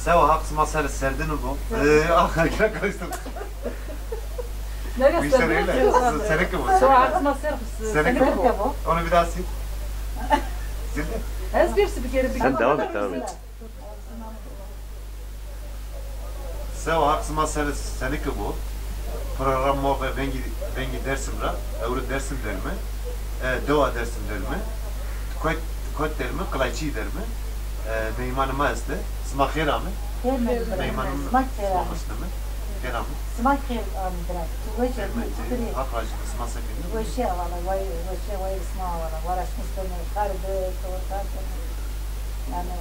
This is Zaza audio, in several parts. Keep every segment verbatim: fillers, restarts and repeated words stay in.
Sewa, haq sima ser serdin bo. Ee, ah, ya karıştım. Nereye Bu işler serdin? Öyle. Sereke bu. Sewa, haq sima ser, sereke bu. Onu bir daha sil. Sil. Ez bir bir kere bir. Sen devam et, devam et. Sewa, haq sima ser senike bo. Program ma ve vengî, vengî Dersim ra. Ewro Dersim derme. E, dewa Dersim derme. Kot, kot derme, Qilaçî derme. E, meymanê ma este. Sima xêr ame. Xêr mendî. Meymanê ma sima xêr ame. Sima xêr ame. Xêr ame bira. Tu weş ame. Xêr mendî. Haq rajî bo, sima se kenî? Weşî awala, way, weşî way sima awala. Wara şmî sima kar bi, to kar bi. Yanî,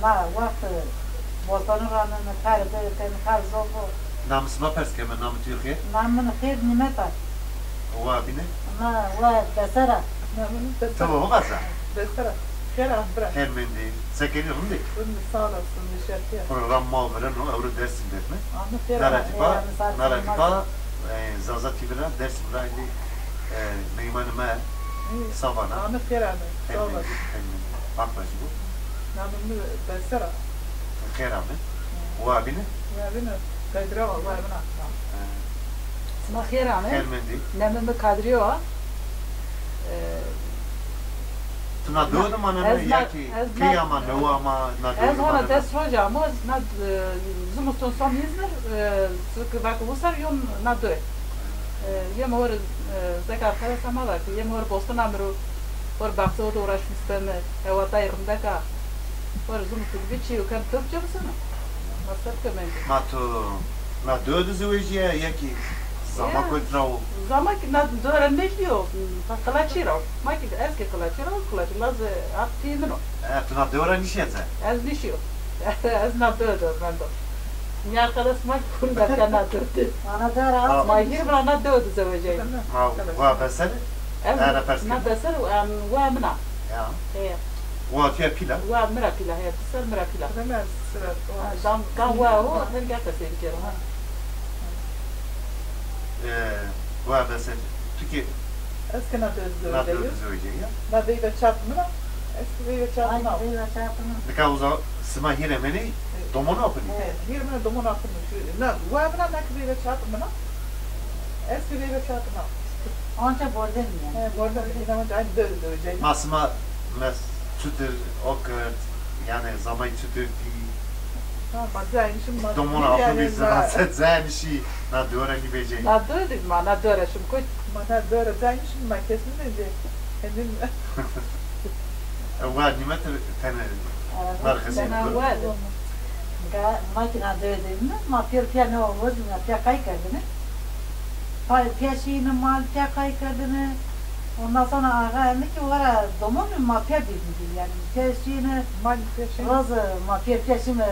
na wext bostanî ra nî, nî kar bi, nî kar zor bo. Namê sima pers keme, namê tu yo xêr? Namê min Xêr Nîmet a. Wa bîne? Na, wa Beser a. Namê min Beser. Tamam, o Beser. Beser a. Xêr a, bira. Xêr mendî. Se kenî, rind î? Rind î, sağ olasın, şertî. Program ma vireno, ewro Dersim derme. Amê xêr a. Nara tîpa, nara tîpa, e, Zaza T V ra, Dersim ra, indi, e, meymanê ma, Sava na. Amê xêr ame. Sağ olasın. Haq rajî bo. Namê mi Beser a. Xêr ame. Wa bîne? Wa bîne. Kadîr a, wa bîne. Ha. Sima xêr ame. Xêr mendî. Namê mi Kadîrî yo a. E, tu na dewe de manena ya kî key ama, newe ama, na dewe de manena? Ez hona des roj amo, na, e, zimiston som Îzmîr, e, zikî vake wisar yon na dewe. E, yeme hor, e, zek arkadaşa ma va ke, yeme hor bostan amiro, hor baxçe o de uğraşmış beme, hewatay rindek a. Hor zimiston de bir çîyo ken Türkçe biseno. Ma se bikeme indi? Ma tu na dewe de zewejîya ya kî zama kotî ra wo? Zama kî na dewe ra nêşîyo, Qilaçî ra wo. Ma kî ez kî Qilaçî ra wo, Qilaçî laz, e, haq pîyê min o. E, tu na dewe ra nîşîya ze? Ez nîşîyo. Ez na dewe de mendo. Nî arkadaş ma kî hurda ke na dewe de. Ana dewe ra. Ma hîr vira na dewe de zewejeyî. Ha, wa Beser? Ez na Beser, em, wa min a. Ya. Heya. Wa tiya pîl a? Wa mi ra pîl a, heya, tu ser mi ra pîl a. Dam, dam wa o, her gel qesey bikero, ha. E, wa Beser, tu kî... Ez kî na dewe de zewejeyî. Na dewe de zewejeyî ya. Na veyve çap min a. Ez kî veyve çap min a. Veyve çap min a. Nika uza sima hîr emenî, domon apinî. Evet, hîr min a, domon apinî. Şu, na, wa min a, na kî veyve çap min a. Ez kî veyve çap min a. Anca bordem yanî. He, bordem. Yine anca aynı dewe de zewejeyî. Ma sima mes çutir o kerd, yanî zamay çutir dî? Ha, ma zayî nîşî, ma domon apinî, yanî, sima se zayî nîşî, na dewe ra nîvejeyî. Na dewe de ma, na dewe ra şim kotî? Ma na dewe ra zayî nîşî, ma kes nîvejê. Kendim. E, wa Nîmet tene merkezî. Tena wa de. Nika ma kî na dewe de, ma pêro pîya ne olmaz, ma pîya kay kerdine. Pa-, pîya şîyine mal, pîya kay kerdine. Ondan sonra axa mi kî wara domon, ma pîya bîrîne. Yanî pîya şîyine, mal pîya şîyine. Roz ma pîya, pîya şîme,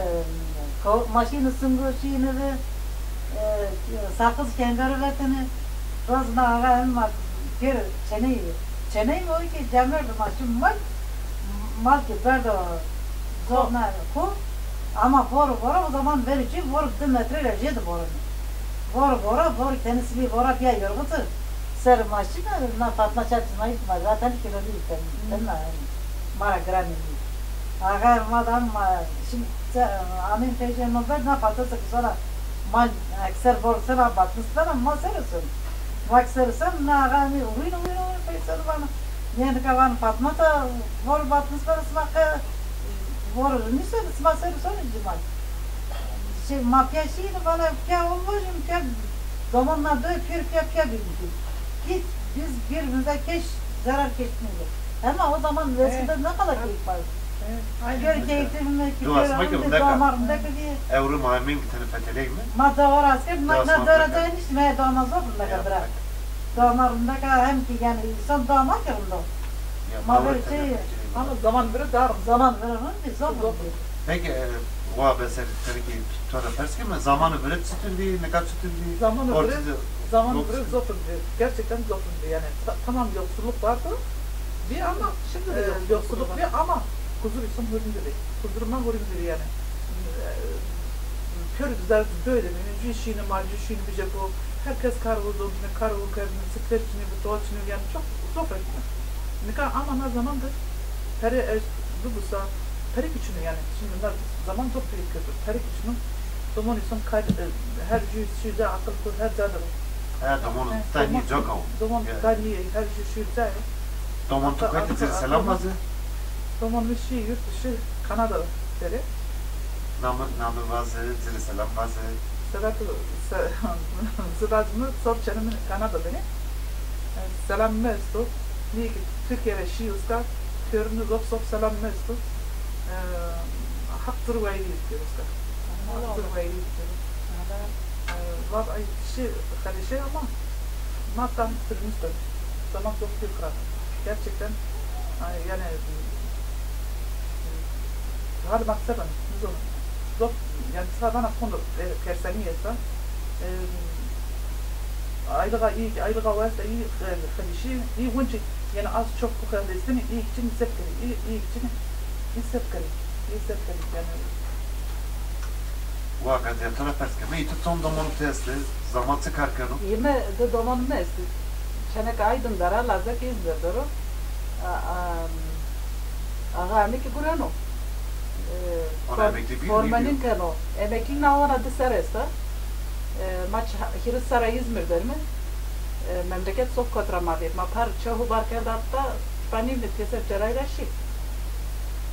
ko-, ma şîyine singo şîyine ve, e, saqiz kengare vetine. Roz na axa mi ma pêro çeney, çeney mi o kî cemerde ma şîme mal, mal kî berdo zor na ko. Ama voro vora, o zaman verê ci voro di metre ra jêde voro. Voro vora, voro tenî silî vora pîya yorxuti. Ser ma şîme, na Fatma çar çizmayî ma zaten kilolî ten, ten na, ma ra giranî nî. Axa ma da ma şîme, amên pejê no ber, na patates kî sona ma ekser voro sena batnis bena, ma ser son. Ma ekser son, na axa mi urîn urîn urîn pey ser vana. Nê nika vana Fatma ta voro batnis bena, sima qe voro nîseno, sima ser sonê cîma. Şey, ma pîya şîyîne, vana pîya olmajîme, pîya domon na dewe pêro pîya pîya bîrîne. Hiç biz birbirimize keş zarar keşmeydi. Ama o zaman eskiden ne kadar keyif vardı. Gör keyfim mi ki, pêro rindek, doma rindek bî. Ewro ma hemî tenê feteleyîme. Ma dewa ra asker, ma na dewe ra zayî nîşîme, ya doma zaf rindek a bira. Doma rindek a hem kî yanî însan doma kî rind o. Ma böyle şey. Ama zaman vire dar. Zaman vire rind bî, zaf rind bî. Peki, e, wa Beser, tenê kî to ra pers keme, zamanê vire çitur bî, nika çitur bî? Zamanê vire, zamanê vire zaf rind bî. Gerçekten zaf rind bî. Yani ta-, tamam yoksulluk vardı. Bî ama şimdi de yoksulluk bî ama huzur insan hurîn de bî. Huzur ma hurîn de bî yani. E, pêro güzel böyle, yani, cü şîne, ma cü şîne, biceko, herkes kar o zondine, kar o kerdine, stres çinê bi, to çinê, yani çok zor etme. Nika ama na zaman de, here ez bibusa, Perik içino yanî. Şimdi bunlar zaman çok büyük kötü. Perik içino. Domon îson kay, e, her jü şî ca aqil kur, her ca de. He, domon tanî coka o. Domon tanî her jü şî ca. Domon tu kaydı, ci rê selam vaze. Domon mi şî yurt dışı, Kanada deri. Namı, namı vaze, ci rê selam vaze. Sedat, se, Sedat mi sor çenimi Kanada deri. Selam mi esto. Niye ki Türkiye ve şî uska, körünü zof zof selam mi esto. E, Haq ci rê wayîrî bikero uska. Haq ci rê wayîrî bikero. E, Vat ay kişi xeleşe ama ma tam fikrimiz dön. Zaman çok bir kral. Gerçekten, e, yani, e, hadi makseben, nizam. Çok, yani, sıra bana konu, e, kerseni yesa. E, Aylığa iyi, aylığa varsa iyi, e, xelişi, iyi wunci, yani az çok bu kadar destini iyi için sep kere, iyi, iyi için iyi sep kere, iyi sep kere yani. Wa qedîya to ra pers keme, î tu çond domonê to estê, zama çi kar keno? Yê mi di domonê mi estê. Çenek Aydın der a, lazek Îzmir der o. A, a, axa emekî gureno. E, Ona for-, emeklî bîyo, formenîn keno. Emeklî na wana di serre esta. E, ma çi-, hîris serre Îzmir der mi. E, memleket sof kot ra ma vêr. Ma par çehu bar kerda ta, panî mi pêser cerayî ra şî.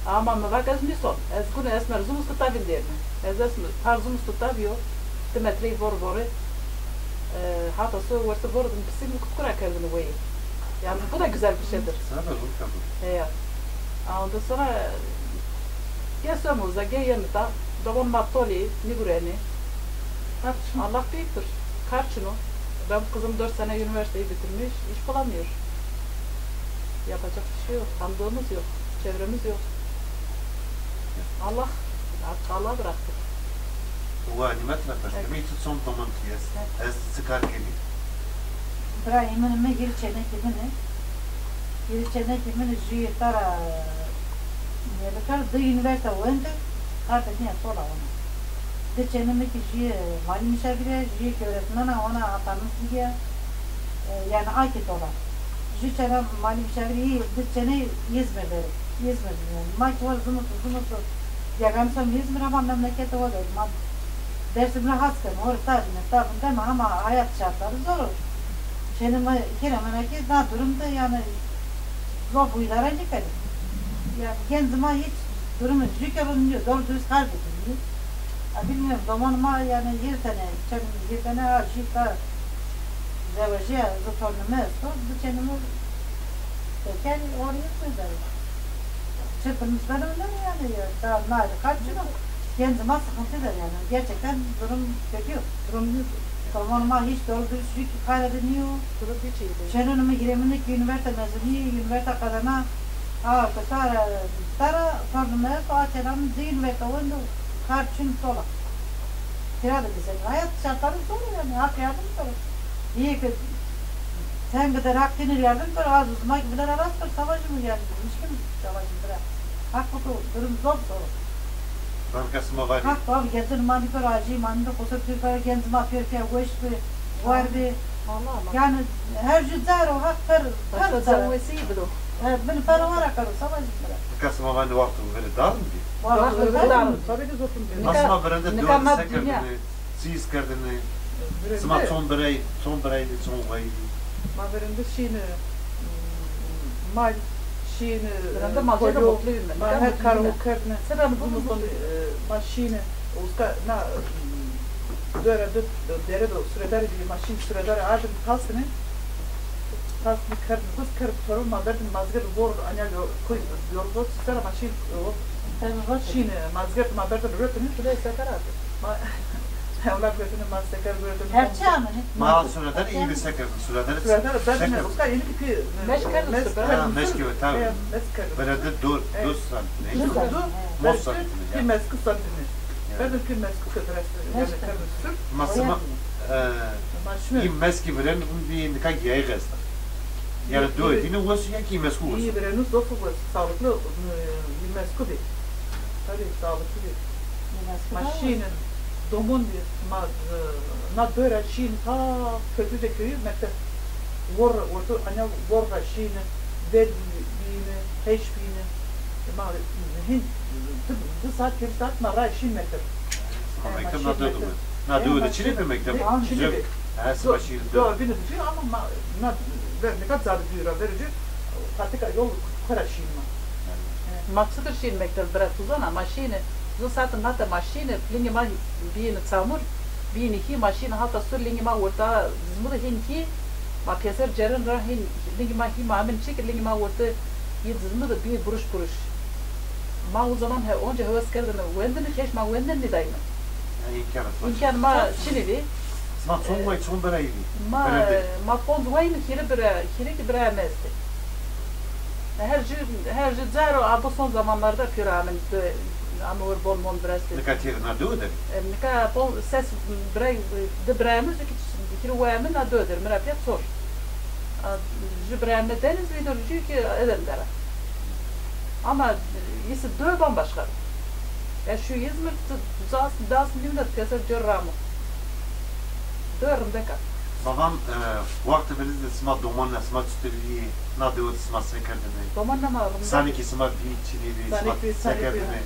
Ama mi vak ez nîson. Ez gune esmer zumustu tavîn dêrme. Ez esmer par zumustu tavîyo. Di metreyî vor vore. E, hata so wertê vor din pisî mi kutkura kerdin weyî. Yani bu da güzel bir şeydir. Sana da zor kaldı. He ya. Ondan sonra ge somo uza, ge yeme ta. Domon ma tolî, nîgurenê. Kar çin o. Allah büyüktür. Kar çin o. Ben kızım dört sene üniversiteyi bitirmiş, iş bulamıyor. Yapacak bir şey yok. Tanıdığımız yok. Çevremiz yok. Allah, Allah bıraktı. Wa nîmet ra pers keme, î tu çond domonê to est? Ez çi kar kenî? Birayê min, mi hîrê çênekê min ê. Hîrê çênekê min ê, jûyê ta ra, e, nêbikar, di unîversîte wende, kartê nîya tola wana. Di çênê mi kî jûyê malî muşavîr a, jûyê kî öğretmen a, wana atanmış bîya. E, yanî a kî tola. Jû çêna malî muşavîrî, di çênê Îzmir der ê. Îzmir der ê. Ma kî war zumutu, zumutu. Geganî som Îzmir ama memleketê xo der ê. Ma Dêrsim ra has keno, orê ta bîne, ta bîne deme ama hayat şartları zor o. Çênê mi, hîrê mi na kî na durum de yanî zof îdare nêkenê. Yanî gencê ma hiç durumu jû kero nîyo, doğru dürüst kar de nîyo. Ya bilmiyorum, domonê ma yanî hîrê tenê, çend hîrê tenê a jû ta zewejîya, zi tornê mi esto, di çênê mi bekarî, orî yê xo der ê. Çi binisbet öyle yani ya. Daha nadir kaç yıl? Gencê ma sıkıntı der yani. Gerçekten durum kötü. Durum kötü. Domonê ma hiç doğru dürüst jû kî kare de nîyo. Durum hiç iyi değil. Çênonê mi, hîrê mi nê kî unîversîte mezunî, unîversîte qedena. A, kota ra, ta ra, tornê mi esto, a çêna mi di unîversîte wendo, kar çin tola. Kira de bizek. Hayat şartları zor yani. Hak yardım kero. İyi ki sen gider hak yenir yardım kero. Az uzman ki bile rast kero. Savaşım yani. Muşkil savaşım bile. Hak bu durum zor zor. Banka sima var. Hak var. Gencê ma nî kero acî, ma nî de kusur tür kero. Gencê ma pêr pêr weş bi, war bi. Yanî her jû car o hak per, per car. Wesî bido. E, bin per wara kero, savaşım bile. Nika sima vanê wexto verê darn bî? Wexto verê darn. Tabii ki zotum bî. Nika, ma verende dewar se kerdêne, çî îs kerdêne. Sima çond birey, çond birey de, çond wayî bî? Ma verende şîne, mal, şîne, verende mal, kolo, ma her kar o kerdêne. Zimiston, e, ma şîne, uska na, dore de, dere de suredare bî, ma şîne suredare ardêne, tastêne. Tasnî kerd, huz kerd, torun ma berdin mazgir vor, anya yo-, kuy, yorgo, sera ma şîn, o, şîn, mazgir ma berdin rötini. Şuraya sefer abi. Ma, ewlad götünü ma seker gördün. Her çi amini? Ma suredar iyi bir seker, suredar. Suredar berdin, uska yeni bir ki, meş kerdin, mes kerdin. Ha, meş gibi, tabii. Mes kerdin. Böyle de dur, dur sen. Dur, dur. Mos santini. Ki meskî santini. Berdin ki meskî kö biraz, yani kerdin sür. Ma sima, e, Î meskî virên bî nika geyayîx esta. Yanî doyê dîne wes ya kî î meskû wes? Î virenu zofu wes, sağlıklı, e, î meskû bî. Tabii, sağlıklı bî. Ma şîne, domon bî, ma, e, na doy ra şîne ta Köprüce köyü mektep. Vor, orta, anya vor ra şîne, vel bîne, heş bîne. Ma hin di, di saat, hîrê saat ma raya şîn mekteb. Ma mekteb na dewe de. Na dewe de çinê bi mekteb? Çinê bi. Ha, sima şîn. Dewe bîne de ama ma na ver nika zaf dûr a, verê cû patika yol xora şîn ma. Ma çitur şîn mekteb bira, tu zana? Ma şîne, zu saat hata ma şîne, lingê ma bîyêne çamur, bîyêne hî, ma şîne hata sur, lingê ma werta dizmû de hîn hî, ma pêser ceren ra hîn, lingê ma hî ma amin çik, lingê ma werta yê dizmû de bîyê buruş buruş. Ma o zaman he, onca hewes kerdêne wendêne, keş ma wendêne nêdayme. Îmkan ma çinê bî. Sima çond way, çond birayî bî? Ma, ma ponc way ne, hîrê bira, hîrê kî birayê mi estê. Her jû, her jû caro, a, bu son zamanlarda pêro amin, ame wer bon bon bira estê. Nika têrê na dewe de bî? E, nika pon-, ses birayê, di birayê mi zû kî hîrê waya mi na dewe der, mi ra pîya çor. A, jû birayê mi Denizlî der, jû kî Eden der a. Ama îsê dewe bambaşka. Ya şu Îzmîr, tu, tu, das, das nîvne pêser cor ramo. Dewe rindek a. Ma van, e, wextê verî de sima domanîna sima çitur bîyê, na dewe de sima se kerdêne? Domanîna ma rindek. Sanikê sima bî, çinê bî, sima se kerdêne?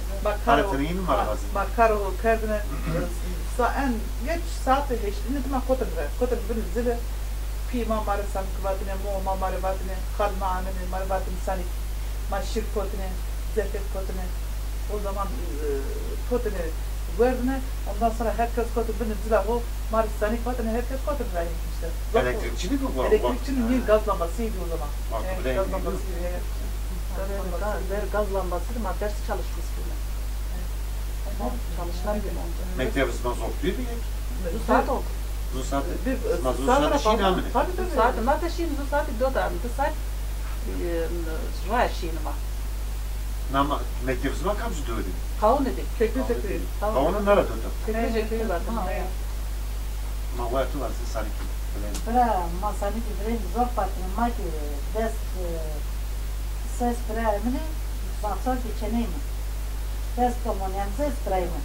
Hare tenê înu ma ra vazê. Ma karo kerdêne, sa en geç saetê heştîne de ma kotêne ver. Kotêne binê zile, pîyê ma ma rê sanik vatêne, mowa ma ma rê vatêne, xal ma amêne, ma rê vatêne sanik. Ma şîr kotêne, zefet kotêne. O zaman, e, kotêne werdêne, ondan sonra her kes kotêne binê zila xo, ma rê sanik vatêne, her kes kotêne ra hîn îşte. Elektrîk çinê bi? Elektrîk çinê, nî gaz lambasî bî o zaman. E, gaz lambasî bî, he. Tabii, ga-, ver gaz lambası da ma ders çalışması gibi. Ama çalışılan bir onca. Mektebê sima zof dûr bî? Zu saat oldu. Zu saat. Sima zu saat şîn amine? Tabii, tabii. Zu saat, ma de şîn, zu saat do da, zu saat, e, raya şîn ma. Na ma, mektebê sima kamcî dewe de? Qawunê de. Keklice köyü. Qawunê nara do da? Keklice köyü var. Ma waya tu vazê sanikî birayê mi. Bira, ma sanikî birayê mi zof vatêne, ma kî des, e, ses birayê mi nê, baxçe kî çêney mi. Des domon, yanî ses birayê mi.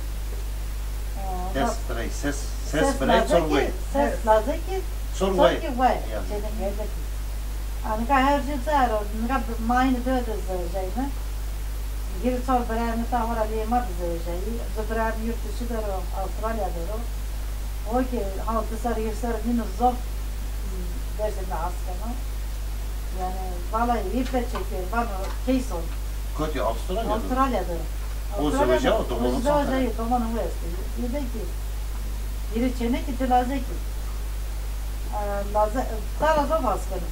E, des birayê, ses, ses birayê çor way. Ses lazekî, çor way. Çêney, yanî. A, nika her jû caro, nika ma aynî dewe de zewejayme. Hîrê çar birayê mi ta hora lê ma de zewejayî. Di birayê mi yurt dışı der o, Avustralya der o. O kî ha di serrî hîrê serrî nîno zof dersê mi hes keno. Yanî, vallahi iple çekiyor, vano keyson. Kotî, Avustralya de? Avustralya de. O zeweca, o domanê xo estê? Zeweca, domanê xo estê. Îde kî hîrê çênekî, di lazekî. E, laze-, tara zof hes keno.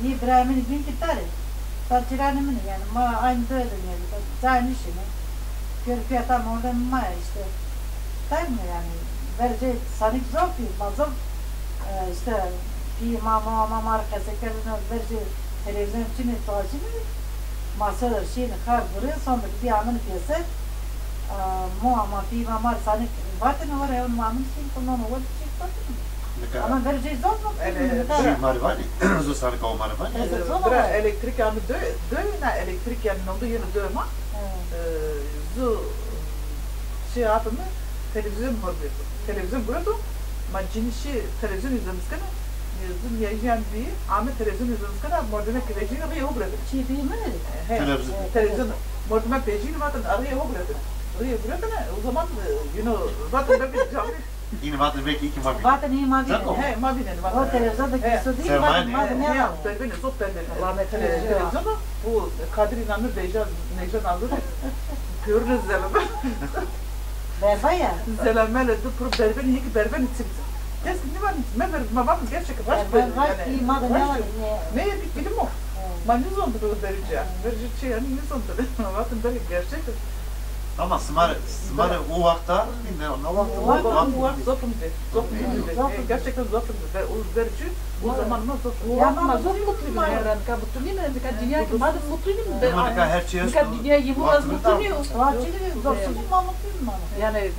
Yê birayê min bîn kî tarê. Tar cîranê min ê, yanî ma aynî dewe de nêbî. Cayê nişîne. Pêro pîya ta mordemê ma ya îşte. Tay mi yanî? Verê cê sanik zof bî, ma zof, e, îşte pîyê ma, mowa ma ma rê qese kerdêne, verê cê televîzyon çinê, toa çinê. Ma ser de şîyêne xar gurê, son de kî bî amêne pêser. E, mowa ma, pîyê ma ma rê sanik vatêne, were hewn ma amêne şîyêne, to nono were çî vatêne. Ama verê cê zof zof bî. Jû ma rê vanê, zu sanika o ma rê vanê. Bira, elektrîk amê dewe, dewe na elektrîk yanî nondu yeno dewe ma. E, zu Şî vatêne, televîzyon mordemê. Televîzyon gureto, ma cinî şî televîzyon îzleniskene, e, zu nîyajîyan bî, ame televîzyon îzleniskene, mordemê kî vejîne rîyê xo guretêne. Çî bî mi? He, televîzyon. Televîzyon. Mordemê pejîne vatêne, rîyê xo guretêne. Rîyê guretêne, o zaman, e, yino vatêne, belkî camî. Yine vatêne belkî îkî ma bînenê. Vatêne îkî ma bînenê. Vatêne, he, ma bînenê, vatêne. O televîzyon de kî su dî, ma bînenê. He, berbenê, zof berbenê. Televîzyon, bu Kadrî Namîr Beyca, Necla Nazirî. Pêrune zeleme. Berba ya. Zelamele di pir berbenî, yekî berbenî çi bize. Kes ki nîvan, me ver, ma vatî gerçek raşt berbenî. Raşt yanî, ma de ne var ne? Meğer ki film o. Ma nîzondî bi derece. Derece çi yanî nîzondî. Ma vatî derece gerçek. Ama sima rê, sima rê o wexta, ne, ne wexta, o wexta. O wexta zofim de. Zofim de. Gerçekten zofim de. Ve o derece, o zaman ma zofim. Ya ma zofim mutluyum. Nika bu turnî mi? Nika dinya ki ma de mutluyum. Ama nika her şey nika dinya yî bu az mutluyum. Zofim ma mutluyum ama. Yani, e,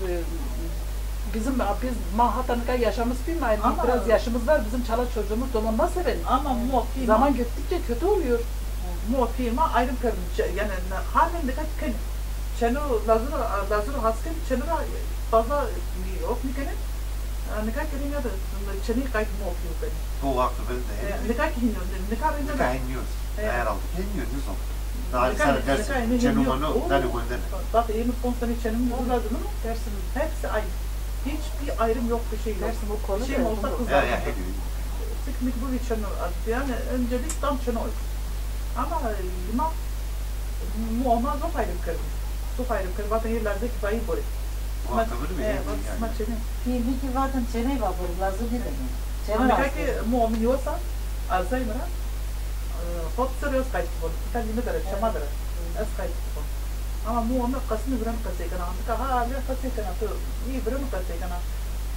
bizim, biz ma hatta nika yaşamız bir mi? Ama biraz yaşımız var. Bizim çala çocuğumuz doman nasıl benim? Ama mutluyum. Zaman gittikçe kötü oluyor. Mutluyum. Ayrım kerdin. Yani halen nika kendim. Çeno lazura, lazura has kenî, çeno ra fazla ok nîkenê. Nika kî rînga de çenî qayt mok nîkenê. Bu wexto verî de. E, nika kî hîn o, nika rînga de. Nika hîn nîyo. E. Herhalde hîn nîyo, nîzon. Daha insan ders çenuma no, dani wendene. Bak, yirmi ponc sene çenum lazım mı? Dersim hepsi aynı. Hiçbir ayrım yok bir şey yok. Dersim o konu. Bir şey olsa kızlar. Ya, ya, hepsi. Sık mecbur bir çenum. Yani öncelik tam çenum. Ama, e, lima, mu olmaz o ayrım kırdım. Su ayrım kırdım. Bakın, yıllar zeki bayı bore. Muhatabını mı? Evet, yani. Sima çene. Pî mi kî vatin çeney va bor, lazim nêdene. Çene. Ama lazim. Ki mu omin yosa, Alzheimer'a, e, hot sir öz qayt bibon. Nika lîmi dere, çema dere. Ez qayt bibon. Ama mu omi qesini viren qesey kena. Nika ha, ale qesey kena, tu, î viren qesey kena.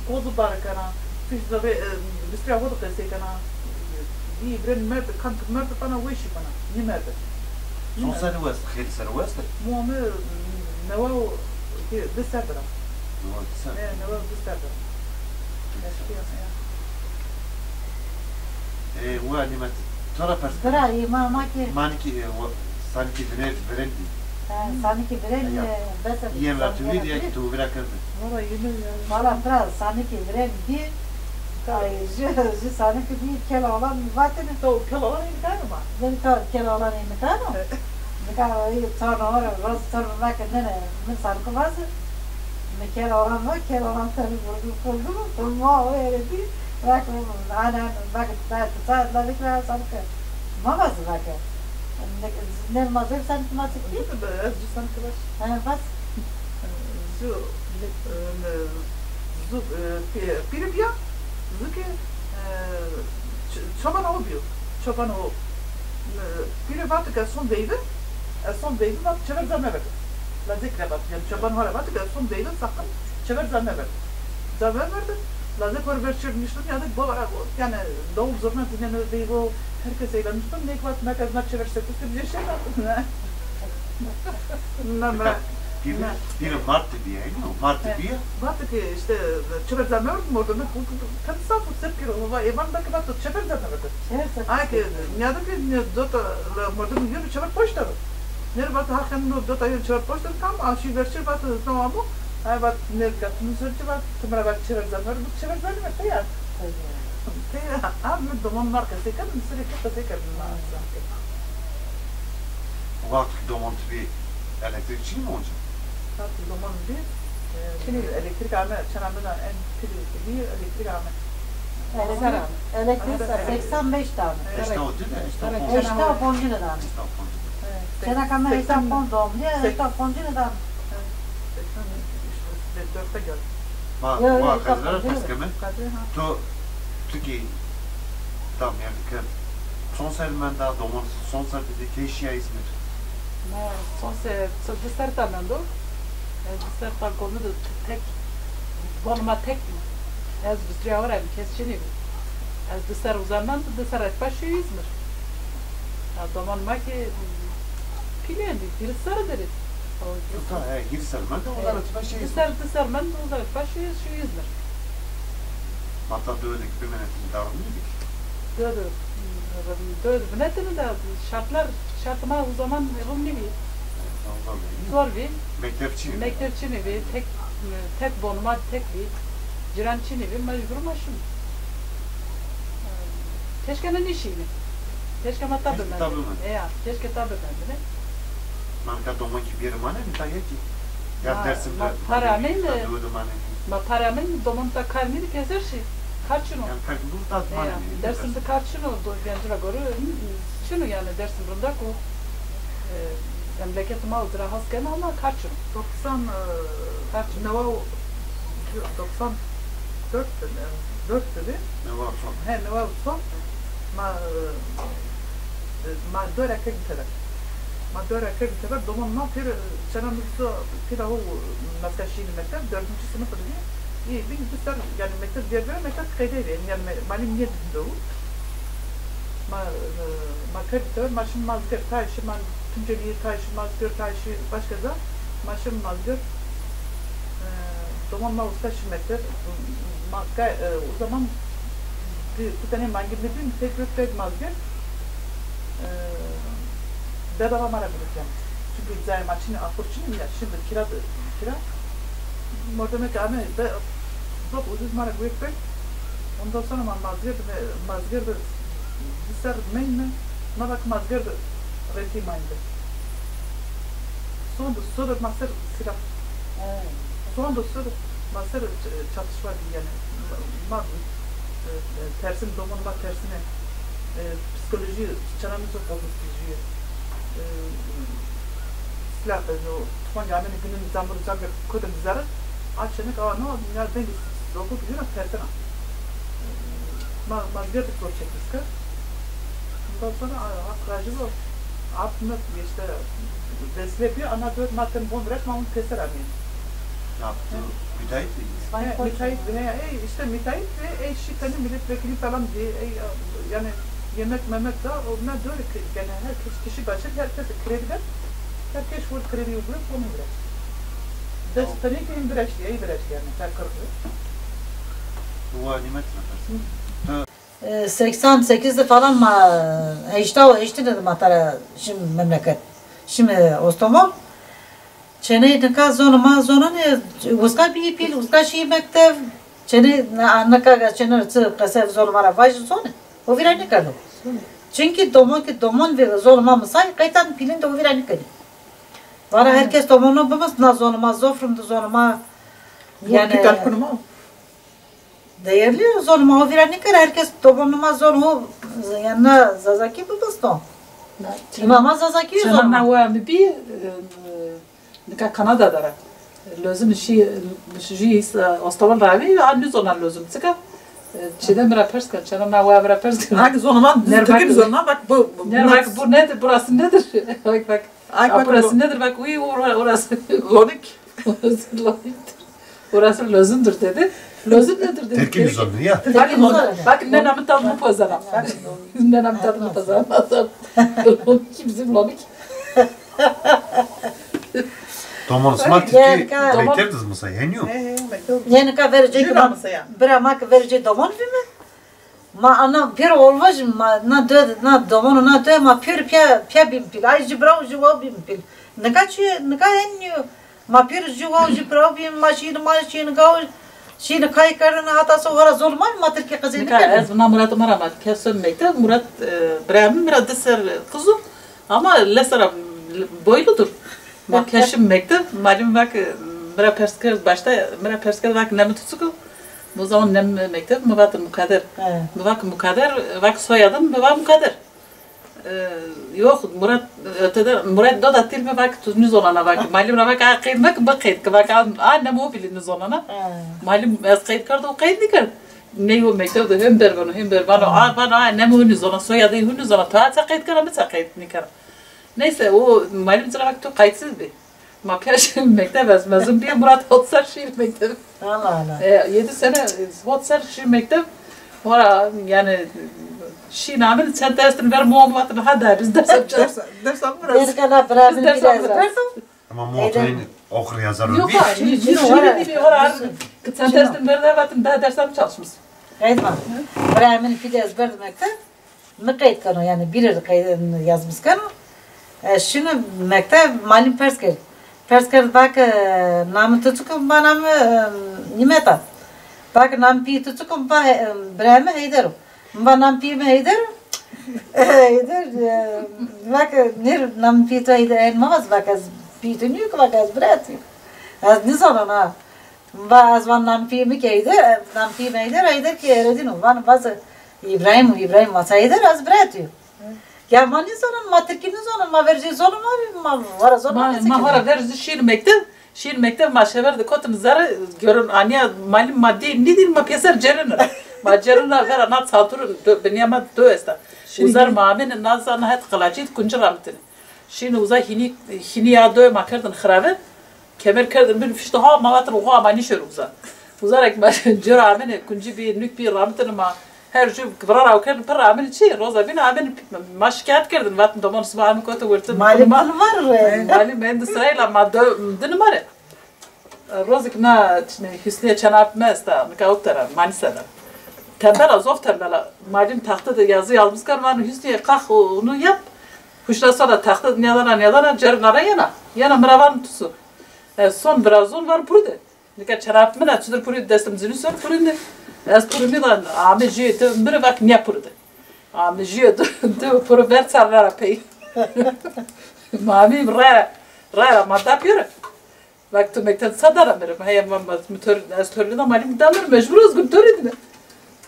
Gozu bar kena. Fiş zerrê, e, bistrîya xo de qesey kena. Î viren merd, kan ki merd pana weşî pana. Nî merd. Son serî west, xêlî serî west? Mu omi, newa û di serr de ra. Newa û di serr. E, newa û di serr de ra. Eşkîya, ya. E, wa nîmet, to ra pers. Bira, î ma, ma ki. Manikî, e, wa, sanikî vine-, virên dî. Ha, sanikî virên, e, bes e. Yên ra tu vîr ya ki tu vira kerde. Valla yine ya. Valla bira, sanikî virên dî. Ay, ju, ju sanikî dî, kela olan vatene. To kela olan îmkanı ma. Nika kela olan îmkanı. Nika, e, torna ora, roz torna vake, nene, mi sanıkı vazı. Mi kela olan va, kela olan tabi vurdu, vurdu. Ma o yere dî, vake, ana, vake, ta, ta, ta, la dikra sanıkı. Ma vazı vake. Ne, ne mazır sanıkı ma çıktı. Ez ju sanıkı var. Ha, vaz. Zu, e, zu, e, pî-, pîrê bîya, zu ke, e, ç-, çoban o bîyo. Çoban o. E, pîrê vato ke ez son veyve, ez son veyve, vato çever zerr meverdo. Lazekî ra vato, yanî çoban ho ra vato ke ez son veyve, sakın çever zerr meverdo. Zerr meverdo. Lazek ho ra ver çir nişton, ya da bo-, yanî davul zurna dineno veyve, herkes eğlenmişti. Nêk vato, nêk ez na çever sekuz ke bije şena. Na, na. Pîrê, pîrê Mart de bîye, no? Mart de bîye. Vato ke işte, çever zerr meverdo, mordemê, bu, bu, bu, tabii saf sepkir, o va, evan da ke vato çever zerr meverdo. Ay ke, nîyado ke, nî, dota, la, mordemê yeno çever poşta ro. Nêr vato, ha, xen no dota yeno çever poşta ro, tam, a, şî ver çir vato, tamam o. Ay vato, nêr gatını sor çi vato, tımra vato çever zerr meverdo, bu çever zerr meverdo ya. Te ya, a, mi domon mar qesey kerd, mi sirê ke qesey kerd, ma. Wextî ki domon tu bî, elektrîk çinî mi onca? Wextî domon bî, e, çinî bî. Elektrîk ame, çena mi da en pîlî bî, elektrîk ame. Elektrîk, elektrîk seksen beş tane. Heşta û di de, heşta û ponc. Heşta û ponc de dane. Heşta û ponc de. Çena ka mi heşta û ponc doğumlu, heşta û ponc de dane. Seksen üç, dörtte geldi. Ma, ma Qedre ra pers keme. Qedre, ha. Tu, tu ki tam yani ke Son serr menda, domon son serr de key şiya Îzmîr? Ma son serr, so-, di serr ta mendo. Ez di serr ta gomî de tek, gonî ma tek bî. Ez bistrîya ho ra bî, kes çinî bî. Ez di serr uza mendo, di serr etba şîyo Îzmîr. Ya domon ma ki pîlên bî, hîris serr der ê. Tuta, he, hîris serr mendo, uza etba şîyo Îzmîr. Di serr, di serr mendo, uza etba şîyo, şîyo Îzmîr. Ma ta dewe de ki bimenetîne, darî nêbî ki? Dewe de, dewe de binetîne de şartlar, şartê ma o zaman rind nêbî. Zor bî. Zor bî. Mekteb çinî bî. Mekteb çinî bî. Tek, tek bonî ma tek bî. Cîran çinî bî. Mecbur ma şin. Keşke ne nêşîne. Keşke ma ta bimendine. Keşke ta bimendine. E ya, keşke ta bimendine. Ma nika domon ki bêrî manenî, ta yekî. Ya Dersim de, ma para ameyne, ma para ameyne, domon ta kar nîdî, keser şî. Kar çin o. Yanî kar ki bu ta manenî. Dersim de kar çin o, do gencî ra gore, çin o yanî Dersim rindek o. E, memleketê ma o, ci ra has keno ama kar çin o. Doksan, e, kar çin o. Newa, doksan dört de, dört de bî. Newa son. He, newa son. Ma, e, ma dora kerdî teber. Ma dora kerdî teber, domon ma pêr, çena mi zo pêra ho meska şînî mekteb, dördüncü sınıf de bî. Î, bîn di serr, yanî mekteb diyar bî, mekteb qeydey bî, yanî me-, malîm nêdî dewu. Ma, e, ma kerdî teber, ma şin Mazgir, tay şin ma Tunceli, tay şin Mazgir, tay şin başka ca, ma şin Mazgir. E, domon ma uska şin mekteb, ma ka-, e, o zaman di, di tenê mangî mi bîn, tek rot pek Mazgir. E, bedava ma ra guret yanî. Çünkü cayê ma çinî, axur çinî ya, şimdi kira, kira. Mordemê ke ame, be-, zaf ucuz ma ra guret pek. Ondan sonra ma Mazgir de, Mazgir de di serr meyne, ma bak Mazgir de rentî mayne. Sono do soro ma ser silah. Sono do soro ma ser, e, çatışma bî yanî. Ma, e, e, tersin, domon ma tersine, e, psikoloji çenamî zor bozuk bî jü. E, silah, e, o tufanca amene günün zamur zamur kodim zerre. A çenek a no ya dengî robot yura tersine. Ma, ma zîyade zor çekmiş ke. Ondan sonra, a, hak racı bu. Ap mi işte desle bir ana dört madde bon bırak ma onu keser abi. Yaptı. Müteahhit mi? He, müteahhit, he, ey, işte müteahhit ve ey şi tane milletvekili falan diye, ey, yani yemek memek da, o ne diyor ki, yani herkes kişi başı, herkes kredi ver, herkes vur kredi uyguluyor, onu bırak. Des tane ki bırak, ey bırak yani, her kırdı. Dua nimet. E, seksen sekiz de falan ma, e, heşta, heştê de ma tara şim memleket. Şim, e, Ostomol. Çeney nika zonê ma zonenê, uska bîyî pîl, uska şîyî mektev. Çeney na-, nika çeney çi qese zonê ma ra vajî zonê. O vîra nêkerdo. Çunkî domon ki domon ve zonê ma misay, qeytan pîlin de o vîra nêkenî. Vana herkes domono bimis, na zonê ma zof rind, zonê ma, yanî, değerli zonê ma, o vîra nêkero, herkes domonê ma zonê ho, yanî na Zazakî bibisto. Îma ma Zazakî zonê ma. Na wa mi bî, e, nika Kanada de ra. Lozim şî, şî, e, Ostawal ra vî, a nêzona lozim çika. E, çîde mi ra pers kerd, çena na wa mi ra pers kerd. Hangi zonê ma Tirkî zonê ma, bak bu, bu, bak bu nedir, burası nedir? Bak, bak. Ay, bak, burası nedir? Bak, uy, ora-, orası. Lonik. Orası Lonik'tir. Orası lozumdur dedi. Lozum nedir dedi. Tirkî lozum ya. Bak, bak, nena mi tad mi pozana. Nena mi tad mi pozana. Kim bizim Lonik? Domon sima Tirkî mektev diz misa, henî yo? Yanî ka vercê ki ma, bira ma ki vercê domon vîme. Ma ana pêro olvajim, ma na dö, na domono na dö, ma pêro pîya, pîya bîm pîl. Ay jü biraw jü waw bîm pîl. Nika çi, nika en nîyo. Ma pêro jü waw jü biraw bîm, ma şîn, ma şîn gaw, şîn kay kerdin, hata so hora zol ma, ma Tirkî qizê nîkerdin. Ez na Murat ma ra ma keso mektev, Murat, e, birayê mi mi ra di ser qiz o. Ama lesera boyludur. Ma keşim mektev, malim vak, mi ra pers kerd, başta mi ra pers kerd, vak nemi tu çik o? Mi zaman nem mektev, mi vat Mukader. He. Mi vak Mukader, vak soyadın, mi va Mukader. E, yok, Murat, ötede, Murat do da tir mi vak, tu nizonana vak. Malim ra vak, a qeyd mek, bi qeyd ki vak, a, a nem o bili nizonana. He. Malim, ez qeyd kerd, o qeyd nikerd. Ney o mektev de hem ber vano, hem ber vano, a, vano, a, nem o nizona, soyadın hu nizona, tu a ça qeyd kera, mi ça qeyd nikera. Neyse, o malim ci ra vak tu qaytsız bî. Ma pîya şî mektev, ez mezun bî, Murat hot ser şî mektev. Allah Allah. E, yedi sene, e, hot ser şî mektev. Hora, yanî, şî namîn çend destin ver, mom vatın, ha da biz ders yapacağız. Ders, ders yapacağız. Ders yapacağız. Ama motoyun okur yazar. Yok, ha, şî, şî, şî, hora, ki çend destin ver de vatın, daha ders çalışmış. Qaytma. Bira min pîl ezber mektev. Mi qeyd keno, yanî bîrê qeyd yazmîs keno. E, şino mektev, malim pers kerd. Pers kerd, vake, namê to çik o? Mi va namê, e, Nîmet a. Vake, namê pîyê to çik o? Mi va, e, birayê mi Heyder o. Mi va namê pîyê mi Heyder o. E, Heyder, e, vake, nêr namê pîyê to Heyder, en mavaz, vake, ez pîyê to nîyo ki, vake, ez birayê to yo. Ez nizana na. Va ez van namê pîyê mi ki Heyder, namê pîyê mi Heyder, Heyder ki Eredîn o. Van vaze Îbrahîm û Îbrahîm vaze Heyder, ez birayê to yo. Ya ma nêzonon, ma tirkî nêzonon, ma vercê zonê ma bî, ma hora zonê ma. Ma, ma hora vercê şîr mektev, şîr mektev ma şever de kotin zerre, görün aniya malim ma dî, nîdîn ma pêser cerinin. Ma cerina vera na çaturun, binya ma do esta. Uzer ma amêne na zana het qilacî kunci ramitin. Şîn uza hînî, hînî ya doyê ma kerdin xirave. Kemer kerdin bin fişto ha, ma vatin xo ama nîşer uza. Uza ra ki ma cêr amene, kuncî bî, nuk bî, ramitin ma her jû vira ra kerdin, pir amene çi, roza bîn amene, ma şikayet kerdin, vatin domon sima amî kote wirtin. Malim var re. Malim endi sırayla ma dö-, din ma re. Rozik na, çine, Hüsniye çenap mi esta, nika o tera, Manisa da. Tembela, zof tembela. Malim taxte de yazı yazmış kar, vano Hüsniye, kalk, onu yap. Huşna sala taxte de niyadana, niyadana, cergana yena. Yena miravan tusu. E, son biraz zon var puride. Nika çenap mi na, çudur puride, destim zini sor purinde. Ez purimi lan, ame jüye, te mire vak niye puride. Ame jüye, tu, tu puru ver çarlara pey. Mami re. Rara ma da piyore. Bak tu mekteb sa dara mi re. Heye ma, ma, mi tor, ez torlî da malî mi da mi re, mecbur ez gum torlî dine.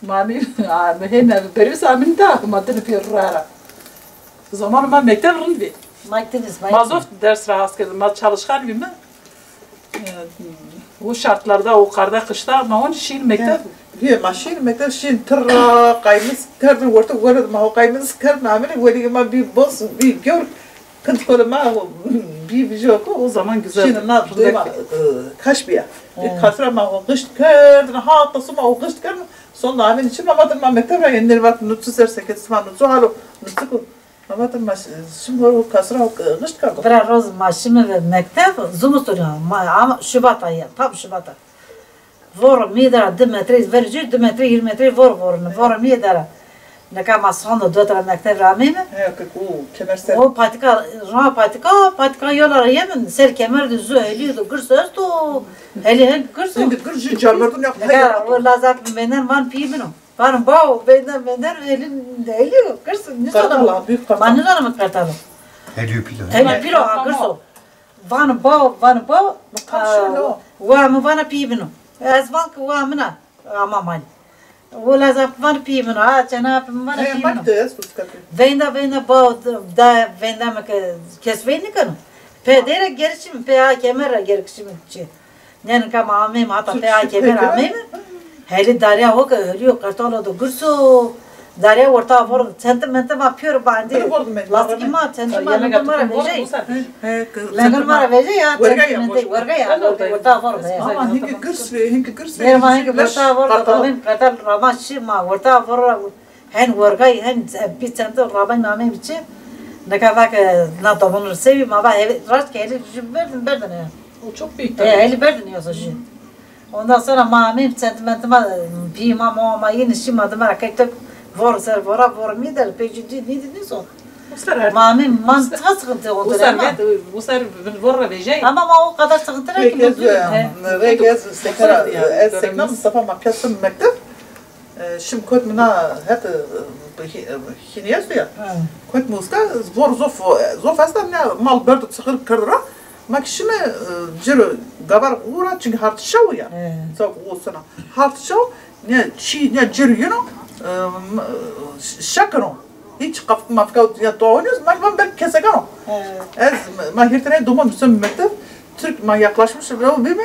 Mami, a, mi hêna bervis amîn da, ma dine piyor rara. Zaman ma mekteb rind bî. Mekteb is, ma zof ders ra has kerdin, ma çalışkan bî mi. E, o şartlarda, o karda kışta ma on şîn mekteb. Hî, ma şîn mekteb şîn tir ra qaymis kerdin, wertê were ma ho qaymis kerdin, amine welî ma bî bos, bî gör. Qintkolê ma bî vijoko. O zaman güzel. Şîn na duyma, e, kaş bîya. Bî kasra ma o qişt kerdin, hata suma o qişt kerdin. Son da amîn çi ma vatin ma mekteb ra yenir vat nutsu ser seket sima nutsu halo nutsu ku. Ma vatin ma şim o kasra o qişt kerdin. Vira roz ma şime ve mekteb, zumustur ya. Ma, ama Şubat ayı, tam Şubat ayı. Voro mi dara di metre, verê ci di metre, hîrê metre voro vorine. Voro mi dara. Nika ma sando dot ra mekteb ra ameyme. He, ke ku kemer ser. O patika, ra patika, patika yola ra yemin, ser kemer de zu helî de girs esto. Helî hel girs o. Hindi girs jü camerdun ya. Nika o lazat vêner van pî bino. Van bao, vêner, vêner helî, helî girs. Kartal, büyük kartal. Ma nizana mi kartal. Helî pîlo. Helî pîlo ha girs o. Vano bao, vano bao, wa mi vana pî bino. Ez van ki wa min a, ama malî. Wela zaf vano pî bino, ha, çena pî mi vana pî bino. Veynda, veynda bao, da veynda mi ke kes veyn nikeno. Pe dêre gerişim, pe ha kemer ra gerişim çi. Nê nika ma ameyme, hata pe ha kemer ameyme. Helî darya ho ke, helî yo qertalo do girso. Darya werta voro, çenti menti ma pîyor bandî. Lastikî ma, çenti ma, lengol ma ra vejey. Lengol ma ra vejey ya, çenti menti, werga ya, werga ya. Ama hinki girs ve, hinki girs ve. Nê ma hinki werta voro, qertal, qertal rama şî ma, werta voro, hen wergay, hen bî çenti ramay namey biçi. Nika va ke na domon ri sewî, ma va heve, raşt ke helî jü berdin, berdin ya. O çok büyük tabii. E, helî berdin ya jü. Ondan sonra ma ameyme, çenti menti ma, pî ma, ma, ma yeni şî ma dima ra kek tek vor ser vora, vor mi der, pê jü dî, nî dî, nî son. Ma ameyme, ma ta sıkıntı oldu. Bu ser, bu ser vor ra vejey. Ama ma o kadar sıkıntı ne ki, mutlu. Rek ez sekera, ez sekna Mustafa ma piyasım mektep. E, şim kot mi na het, e, hî-, e, hînî esto ya. Kot mi uska, vor zof, zof esta, ne mal berdo, çixir kird ra. Ma ki şime, e, ciro gavar ura, çünkü hart şew ya. Çok o sena. Hart şew, ne çi, ne ciro yino, e, m-, ş-, şekiro. Hiç kafk mafka ya doğuyoruz, ma ki van belki kesegano. Ez, ma hirtine domon, bizim mektep, Türk ma yaklaşmış, ve o bime,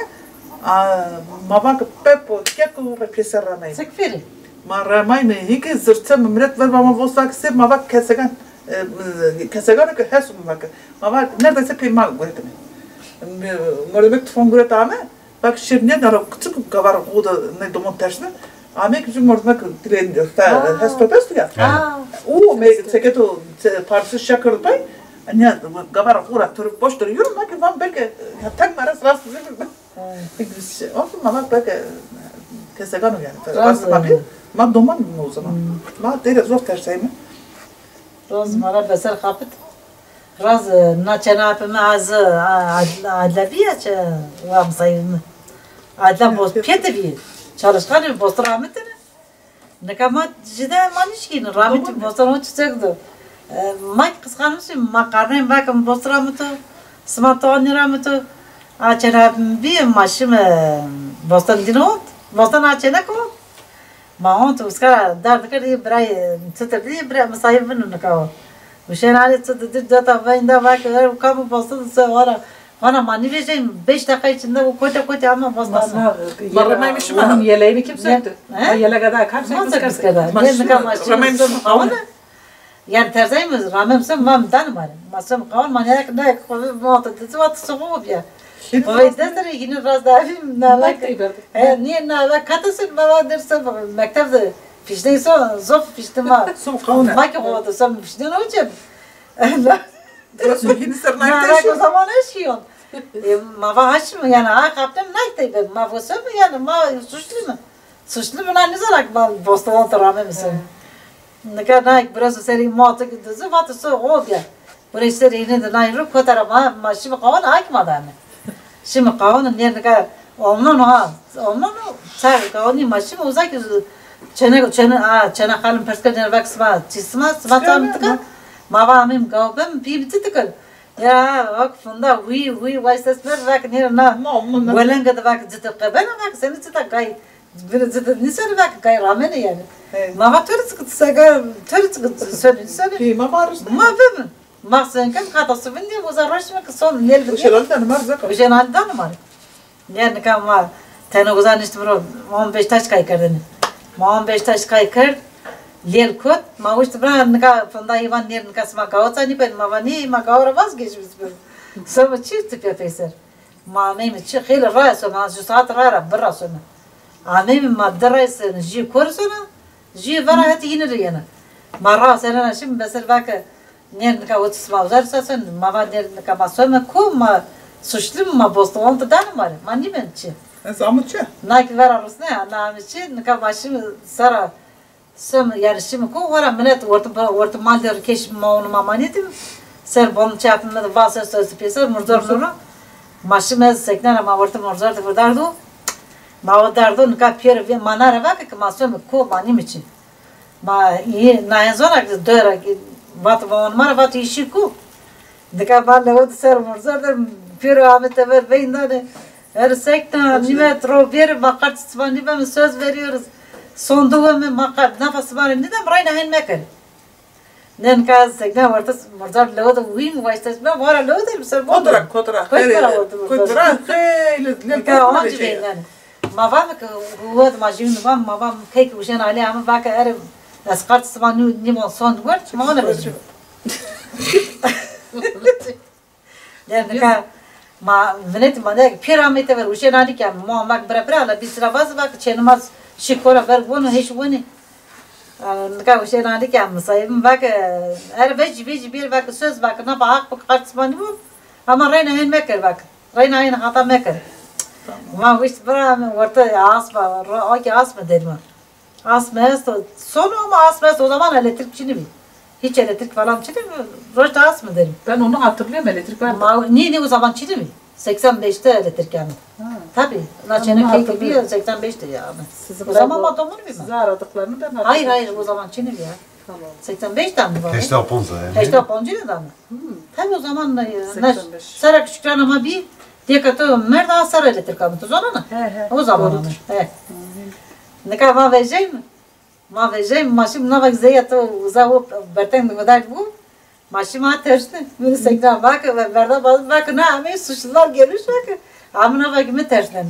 a, ma va ki pepo, keko, ve pêser ramayme. Çik firi? Ma ramayme, hîke zirçe mi milet ver, ma vosta ki seb, ma va ki kesegan, e, e, kesegan ki hesu mi va ki. Ma va neredeyse pê ma guretime. Merdimek tufan guret ame, va ki şir ne dara küçük gavar o da ne domon tersine. Ame ki bizim merdimek dilen fe, hesto pestu ya. O me çeketo, parçası şakır pay, ne gavar o da türk boştur yürü, ma ki van belki, ya tek maras rast bizim. Olsun, ma va belki kesegano yani. Rast ma bir, ma domon mu o zaman. Ma dere zor terseyme. Rast ma ra beser kapit. Raz, e, na çena apê mi az, a, a, adle bîya çi, wa misayîr mi. Adle boz piyete bî. Çalışkan bî, bostan ramitine. Nika ma jide ma nişkînin, ramit bostan o çiçek do. E, ma ki qisqanmişim, ma qarnayım vakim bostan ramito, sima toğan ramito. A çena apê mi bî, ma şime bostan dîne ot, bostan a çena ki ot. Ma hon tu uska dar dikir, ê birayê, çitir dî, birayê misayîr vînû nika o. Uşên alê çi di, di, dota veynda va ke, er kam bostan se vana, vana ma nîvejeyim, beş dakika içinde o kote kote ama bostan. Ma remaymiş ma. Onun yeleğini kim söktü? He? Ma yelek ada kam söktü? Ma söktü keda. Ê nika ma şî sum qawane. Yani terzayî mi, ramem sum, ma mi danî ma rê. Ma sum qawane, ma nêk, nêk, xo ma te dizî, va ti soxo bîya. Xo vey dest rê, hînî rast davî, nalak. He, nîye nalak, kata sum, ma va der sum, mekteb de fîşney so, zof fîşnê ma. Sum qawane. Ma ki xo de sum fîşnê no çem. Burası hînî ser nalak o zaman eşkîyon. E, ma va haşim, yani, a kaptem naytey be, ma vo sum, yani, ma suçlu mu? Suçlu mi na nizana ki ma bostan te ramem sum. Nika nayk biraz serî ma te ki dizi, vate so o bîya. Burayı serî hînî de nay ru kota ra ma, ma şîme qawane, a ki ma dame. Şîme qawane, nê nika omnon ha, omnon o, çay qawane ma şîme uza ki çene, çene, a, çena xalim pers kerd, nê vak sima, çi sima, sima tam tika. Ma va amim gaw bem, pî mi ti tikir. Ya, vak funda, huy, huy, vay ses ver, vak nêr na. Ma, ma, ma. Welenge de vak cite qebena, vak seni cite kay. Bir cite niseni vak kay ramene yani. Evet. Ma va tori cite sega, tori cite sönü, sönü. Pê ma var işte. Ma bim. Ma sen ken kata suvindi, uza roşme ki son lel. Uşen Ali danı mar zaka. Uşen Ali danı mar. Ger nika ma tene uza nişti bro, ma on beş taş kay kerdini. Ma on beş taş kay kerd, lêl kot, ma wişti bira nika fonda hîvan nêr nika sima gawa ca nîben, ma va nî, ma gawa ra vazgeçmiş bim. Sema çi tipe peyser. Ma ameyme çi xeylê ra sona, ju saat ra ra bira sona. Ameyme ma di ray sena, jî kor sona, jî vera hetî yine rê yena. Ma ra serena şimdi beser vake, Nêr nika o çi sima uza rê sasên, ma va nêr nika ma some ku ma suçlu ma bostoğon tu danê ma rê. Ma nîben çi. Ez amo çi? Na ki vera rusne, na amê çi, nika ma şîme sera some, yani şîme ku, wera milet ortê, ortê mal de rikeş ma onu ma manî dim. Ser bon çi apî mi de va ses ses pêser, murzor nuru. Ma şîme ez seknena ma ortê murzor de dardo. Ma o dardo nika pêro vê ma na ra vake ki ma some ku ma nîme çi. Ma iyi, na en zona ki dora ki vat von mar vat işi ku. Nika ma lewo de ser murzor de pêro ame tever veyndanê. Her sekna nîmet ro bêrê ma qert sima nîbeme söz veriyoruz. Sondu ve mi ma qert nafa sima rê nîdem rayna hen mekerê. Ne nika sekna orta murzor lewo de uyum vaşta sima vara lewo de ser bon. Kotra, kotra. Kotra, kotra. Kotra, hey, le, le, Nika kotra onca veyndanê. Ma vame ke huwet ma jî va ma va key ke Uşen Ali ame va ke erê ez qert sima nî, nîmon sond wert ma ona vecî. De nika ma vinetî ma de pêr amey tever Uşen Ali ke ma mak bira bira ala bî sira vaz va ke çênimaz şî kora ver wono hêş wonî. Nika Uşen Ali ke misayibim va ke erê vecî vecî bir va ke söz va ke na va haq bi qert sima nîmon. Ama reyna hên meker va ke. Reyna aynı hata meker. Tamam. Ma wişt bira mi orta asma, ro-, o ki asma derima. Asma esto, sonu ama asma esto, o zaman elektrik çini bi. Hiç elektrik falan çini bi, rojda asma derim. Ben onu hatırlıyorum, elektrik vardı. Ma, ni, ni o zaman çini bi. Seksen beşte elektrik yani. Ha. Tabii, na çene key gibi seksen beşte yani. O zaman ma domunu bi. Sizi aradıklarını ben hatırlıyorum. Hayır, hayır, o zaman çini bi ya. Tamam. Seksen beşte mi var? Heşta ponza yani. Heşta poncu ne zaman? Hmm. Tabii o zaman e, seksen beş. Sera küçükler ama bir deka to merda sera elektrik aldı. Zor ana. He, he. O zaman ama. He. Nika ma vejeyim. Ma vejeyim. Ma şimdi na vak zeya to uza o berteng de medar bu. Ma şimdi ma tersine. Bunu sekna bak ve berda bak, bak na ame suçlular gelmiş bak. Amına bak mi tersine.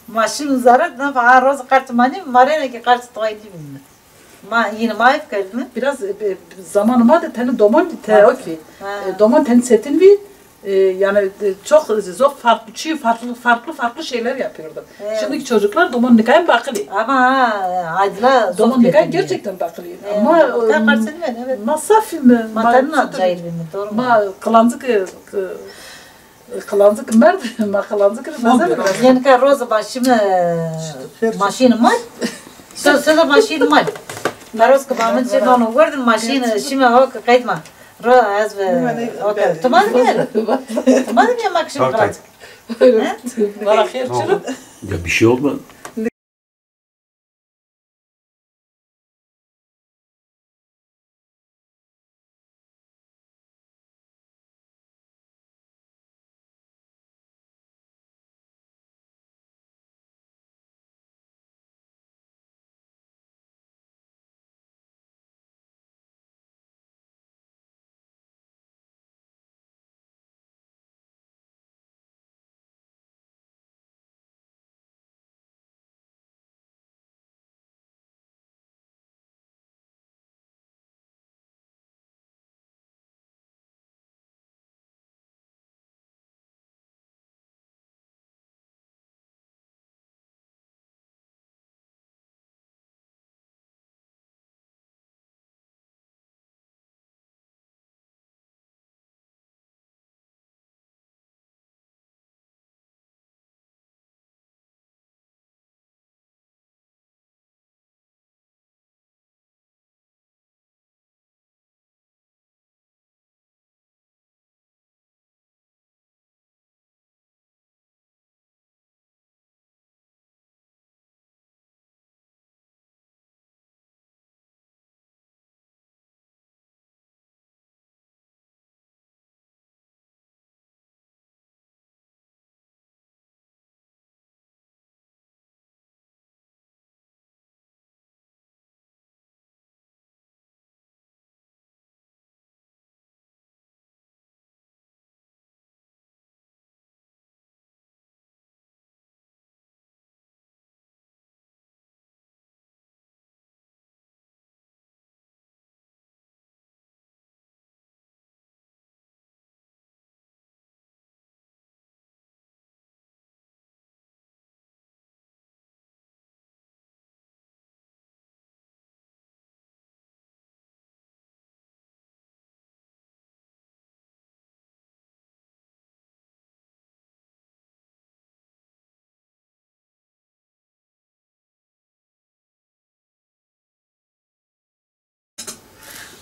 Ma şimdi zarat na fa roz kartmani marene ki kart toy değil mi? Ma yine ma ev kerdime. Biraz e, e, zamanı ma de teni domon te okey. Ha. E, domon teni çetin bir e, yani e, çok zor farklı, çi farklı farklı farklı şeyler yapıyordu. Evet. Şimdiki çocuklar domon nikayın bakılı. Ama ha, aydıla domon nikayın gerçekten bakılı. Evet. Ama e, evet. Ma safî mi? Ma tanına cahil mi? Doğru mu? Ma kılancık e, Qilancik merd, ma qilancik rê mezel. Yenî ke roz ba şîme maşîn mal. Sö-, söze maşîn mal. Ma roz ke ba min çi nano werdin maşîn şîme ho ke qeyd ma. Ro ez ve ho ke. Tu ma de mi? Tu ma de mi ma kişim qilancik? Valla xêr çiro. Ya bir şey olmadı.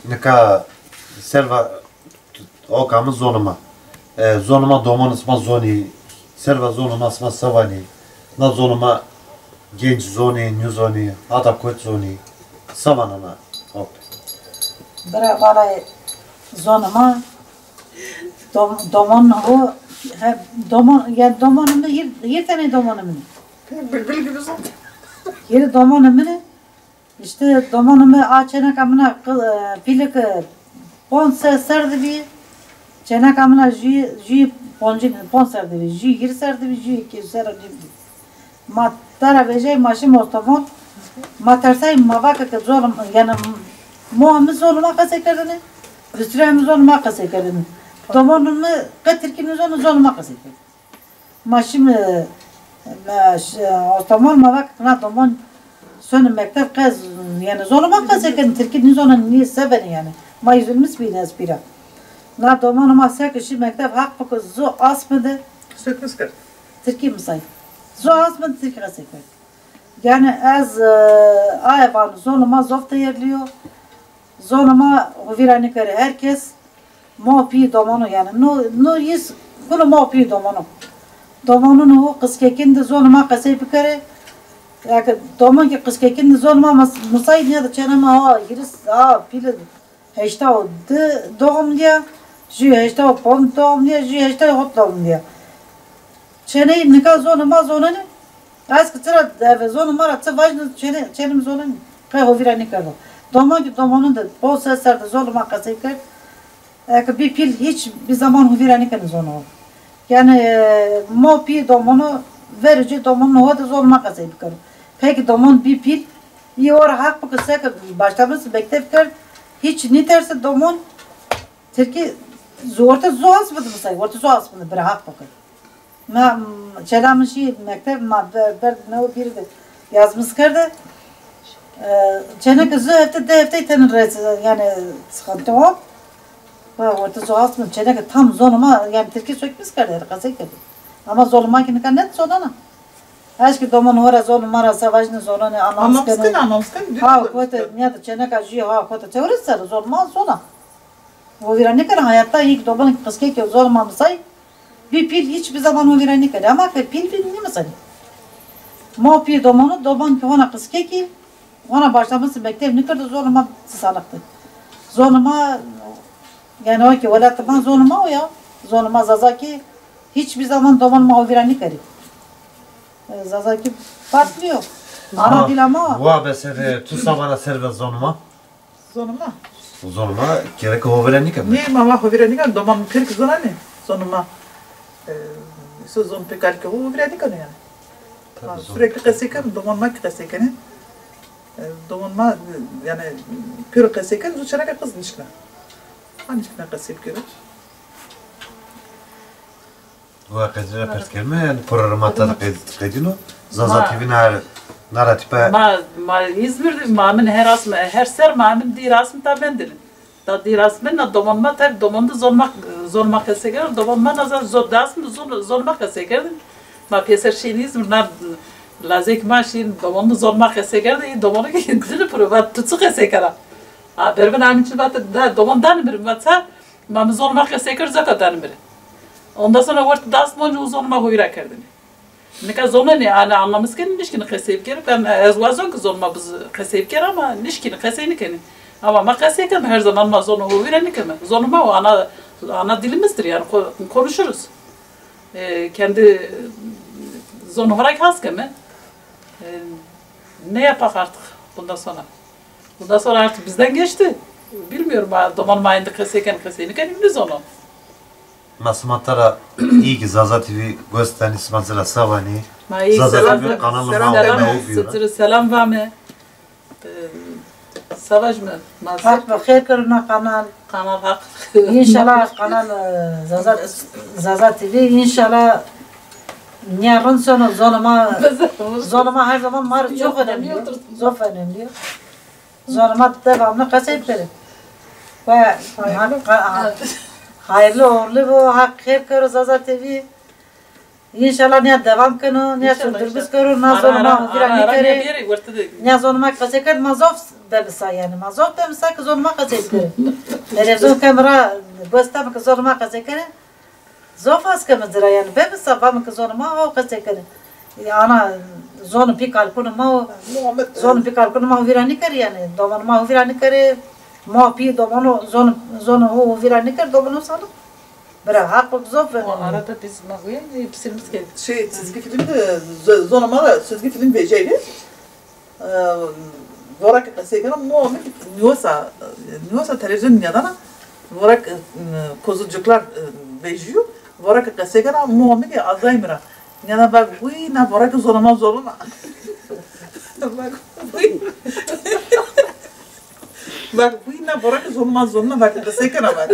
Nika serva oka mi zonê ma. E, zonê ma domonê sima zonî, serva zonê ma sima se vanî. Na zonê ma genc zonî, nîzonî, hata kot zonî. Se vana na ok. Bira, vallahi zonê ma dom, domon ho, he, domon, yani domonê mi, hîr, hîr tenê domonê mi. Bülbül gibi zon. Hîrê domonê mi. İşte domonê mi a çêneka min a qi-, e, pîlike ponc se-, ser de bî. Çêneka min a jû, jû poncî, ponc ser de bî, jû hîrê ser de bî, jû kî ser de bî. Ma tera vejey ma şîm ostomon. Ma tersay ma vake ke zor, yani mo mi zonê ma qesey kerdêne. Rusya mi zonê ma qesey kerdêne. Domonê mi qe tirkî nîzonê, zonê ma qesey kerdêne. Ma şîme, ma ş-, ostomon ma vake na domon sonê mekteb qe z-, yani zonê ma qesey kenê, tirkî nîzonê, nî se benê yani. Ma üzülmüş bîne ez pîra. Na domonê ma seke şî mekteb, haq bike zo asme de. Sökmüş kerd. Tirkî misay. Zo asme de tirkî qesey kerd. Yani ez, e, aye vano zonê ma zof değerli yo. Zonê ma ho vîra nêkerê herkes. Ma pî domono yani. No, no yis kulo ma pî domono. Domonun ho qiskekin de zonê ma qesey bikerê. Ya ke domon ki qiskekin de zonê ma mis-, misay nîya de çênê ma ha hîris, ha pîle heşta û di doğumlî ya, jû heşta û ponc doğumlî ya, jû heşta û hot doğumlî ya. Çêney nika zonê ma zonenê. Ez ki tira eve zonê ma ra ti vajne çênê, çênê mi zonenê. Qe ho vîra nêkerdo. Doman ki domonun de bol ses ser de zonê ma qesey kerd. Eke bî pîl hîç bî zaman ho vîra nêkenê zonê ho. Yani, e, ma pî domono verê ci domonun ho de zonê ma qesey bikero. Peki domon bî pîl, î ora haq bike seke başlamış mekteb kerd, hîç nîterse domon, tirkî zo-, orte zo asmede misay, orte zo asmede bira haq bike. Ma, m, çêna mi şî mekteb, ma be-, berd newe bîrî de yazmîş kerde. E, çêneke zu hefte, di heftey tenê res, yani sıkıntı o. Ha, orta zo asmede çêneke tam zonê ma, yani tirkî sökmüş kerde, yani qesey kerde. Ama zonê ma ki nika net zonena. Eşkî domon ho ra zonê ma ra se vajne zonenê, anlamîş kenê. Anlamîş kenê, anlamîş kenê. Ha, kote, nîya de çêneka jû, ha, kote, teorî ser zonê ma zona. Ho vîra nêkena, hayatta yek doman qiskekin zonê ma misay, bî pîl hîç bî zaman ho vîra nêkenê. Ama ke pîl bî nêmisanê. Ma pî domono, doman ki hona qiskekî, hona başlamış mekteb nêkerdo, zonê ma sanıktı. Zonê ma, yani o ki welatê ma zonê ma o ya. Zonê ma Zaza ki hîç bî zaman doman ma ho vîra nêkerê. E, Zaza ki patlîyo. Ana dîla ma. Wa be ser, e, tu se vana ser ve zonê ma? Zonê ma? Zonê ma gereke ho vîra nêkeme. Nê, ma, ma ho vîra nêkeme, doman pêr ki zonenê. Zonê ma, e, îso zon pêkarî ke ho vîra nêkeno yani. Tabii, ma zon. Sürekli qesey kenê, doman ma ki qesey kenê. E, doman ma, e, yani pêro qesey kenê, zu çêneke qe zî nişkena. Ha nişkena qesey bikero. Wa qedîna pers kerme, yani programa ta de qed-, qedîno. Zaza T V na, na ra tîpe. Ma, ma İzmir de, ma min her asme, her ser ma min dî rasm ta mendin. Ta dî rasm na domon ma, tabi domon de zon ma, zon ma qesey kerdin, domon ma na zon, zon, dasm zon, zon ma qesey kerdin. Ma pêser şîn İzmir, na lazek ma şîn domon de zon ma qesey kerdin, domon ki dili piro, va tu çi qesey kera. A, berbin amin çi vat, da, domon danê mi rê, va ça, ma mi zonê ma qesey kerd, zeka danê mi rê. Ondan sonra wert dast monc û zonê ma ho vîra kerdêne. Nika zonenê, yani anlamîş kenê, nişkînê qesey bikerê. Ben, e, ez wazon ki zonê ma biz qesey bikerê ama nişkînê, qesey nêkenê. Ama ma qesey keme, her zaman ma zonê ho vîra nêkeme. Zonê ma o ana, ana dilimizdir yani, ko-, konuşuruz. E, kendi, e, zonê ho ra ki has keme. E, ne yapak artık bundan sonra? Bundan sonra artık bizden geçti. Bilmiyorum, ha, doman ma indi qesey kenê, qesey nêkenê, nêzonon. Ma sima tera î ki Zaza T V gostanî, sima ci ra se vanî? Ma î Zaza T V kanalê ma o, selam, selam vame. Ee, savaş mı? Ma haq bi xêr kero na kanal. Kanal haq. İnşallah kanal, e, Zaza, Zaza T V, inşallah nîya rind sono, zonê ma, zonê ma her zaman ma rê çok önemli yo. Zof önemli yo. Zonê ma devamlı qesey bikerê. Ve hayırlı, ha-, ha-, hayırlı uğurlu bo, haq xêr kero Zaza T V. İnşallah nîya devam keno, nîya sürdürmüş kero, na zonê ma ho vîra nêkerê. Nîya zonê ma qesey kerd, ma zof Bebisa yanî ma zof bebisa ki zonê ma qesey bikerê. Televîzyon keme ra, gosta mi ki zonê ma qesey kenê. Zof has keme ci ra yanî bebisa vame ki zonê ma ho qesey kenê. E, ana zonê pî kalkunê ma ho, zonê pî kalkunê ma ho vîra nîkerê yanî. Domanê ma ho vîra nîkerê. Ma pî domanê zonê, zonê ho ho vîra nîkerê, domanê salix. Bira, haq bi zof. O arada biz ma huyên, e, psirimiz geldi. Şey, çizgi film de, zo-, zonê ma da çizgi film vejeyli. E, vora ki qesey kena, mo mi ki nîyosa, nîyosa televîzyon nîyadana, vora ki, e, Kozulcuklar, e, vejîyo, vora ki qesey kena, mo mi ki azay mi ra. Nîyadana vak, uy, na vora ki zonê ma, zonê ma. Vak, uy. Vak, uy, na vora ki zonê ma, zonê ma, vak, qesey kena, vak.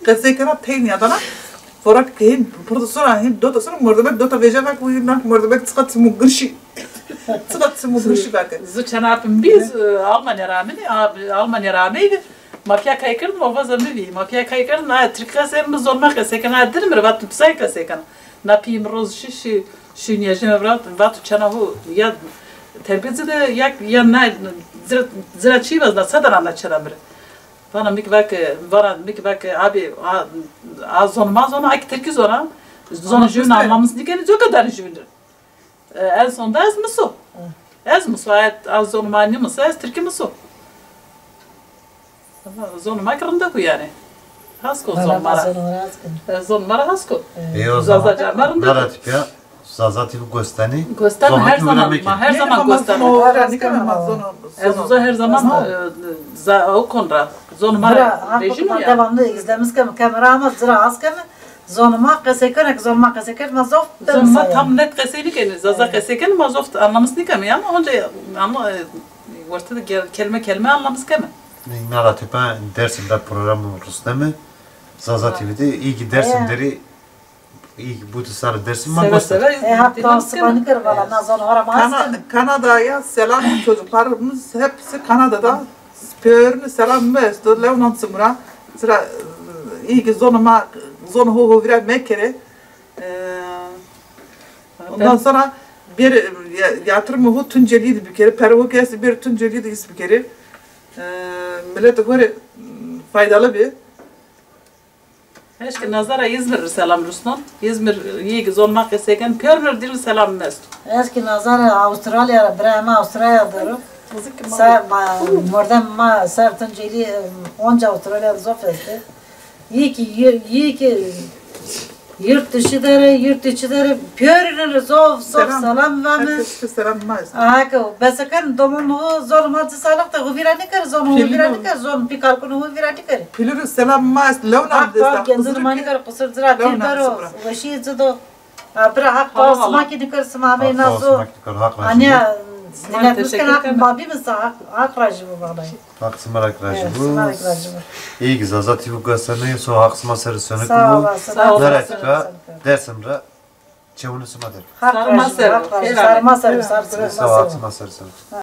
Qesey kena, tey nîyadana, vora ki hên, pırdı sonra, hên dota sonra, mordebek dota veja, vak, uy, na mordebek çıka çimû girşî. Çiqa çimû girşî vake. Zu çenapim bî, zu Almanya ra amînî, a, Almanya ra ameyî. Ma pîya kay kerdin, o vaza mi bî. Ma pîya kay kerdin, a, Tirk qesey mi, zonê ma qesey kena, a, dil mi rê vat, tu pisay qesey kena. Na pîyê mi roz şî, şî, şî nîyajîme vira, vat, tu çena ho, ya terbîye ci de, ya, ya na, ci ra, ci ra çî vazna, se dana na çena mi rê. Vana mi ki vake, vana mi ki vake, abi, a, a zonê ma zona, a ki Tirkî zona, zonê jûbîn anlamis nîkenî, coka danê jûbîn rê. E, en sonda ez miso. Ez miso, ez, ez zonê ma nîmiso, ez Tirkî miso. Ama zonê ma ki rindek o yanî. Hasko zonê ma ra. Zonê ma ra hasko. Ê, o zaman Zaza ca ma rindek o. Nara tîpya, Zaza T V gostanî. Gostanî her zaman, ma her zaman gostanî. Ez uza her zaman, e, za-, o kon ra. Zonê ma ra vejîno ya. Devamlı izlemiş kem, kamera ama zira az kem. Zonê ma qesey kena ki, zonê ma qesey kerd, ma zof. Zonê ma tam net qesey nîkenî, Zaza qesey kenî, ma zof anlamis nîkemî ama onca ama, e, werte de gel-, kelme kelme anlamis keme. Nara tîpya Dersim ra programê Rustemî, Zaza T V de, îyi ki Dersim derî, îyi ki bûtî sarê Dersim ma gosta. Seve seve. E, hatta Spanyol kere valla, na zonê ho ra ma Kana-, Kanada'ya selam çocuklarımız hepsi Kanada'da. Pêrine selam mi esto, lewnan çimû ra. Zira, e, îyi ki zonê ma, zonê ho ho vîra mekerê. E, ondan sonra bir, e, ya-, yatırımê ho Tuncelî de bikerê, perê ho ki estê bir Tuncelî de îs bikerê. E, miletê ho rê, m, faydalı bi. Eşkî Nazara Îzmir rê selam rusnon. Îzmir, îyi ki zonê ma qesey ken, pêrine rê dîrine selam mi esto. Eşkî Nazara Avustralya ra, birayê ma Avustralya de ro. Ser, ma, mordemê ma ser Tuncelî, e, onca Avustralya de zof estê. Îyi ki, îyi ki yurt dışı de rê, yurt içi de rê, pêrine rê zof, zof selam vame. Herkes ki selam ma esto. Aha, ke, bese ken domonê ho, zonê ma ci salix de, ho vîra nîkerê, zonê ho vîra nîkerê, zonê pî kalkunê ho vîra nîkerê. Pîlû rê selam ma est, lewna. Haq pawa gencunê ma nîkero qusur, ci ra têbero, weşîye ci do. A, bira, Haq pawa sima kî nîkero, sima amey na zo. Aniya, milet mi ken, Haq babî mi sa, Haq, Haq rajî bo vallahi. Haq sima ra kî rajî bo. Sima ra kî rajî bo. Îyi ki Zaza T V gostanî, so Haq sima ser sonik bo. Sağ olasın. Nara tîpya Dersim ra çewunê sima der. Haq rajî bo, Haq rajî bo. Sarê ma ser, sarê sima ser. Sağ ol, Haq sima ser sonik.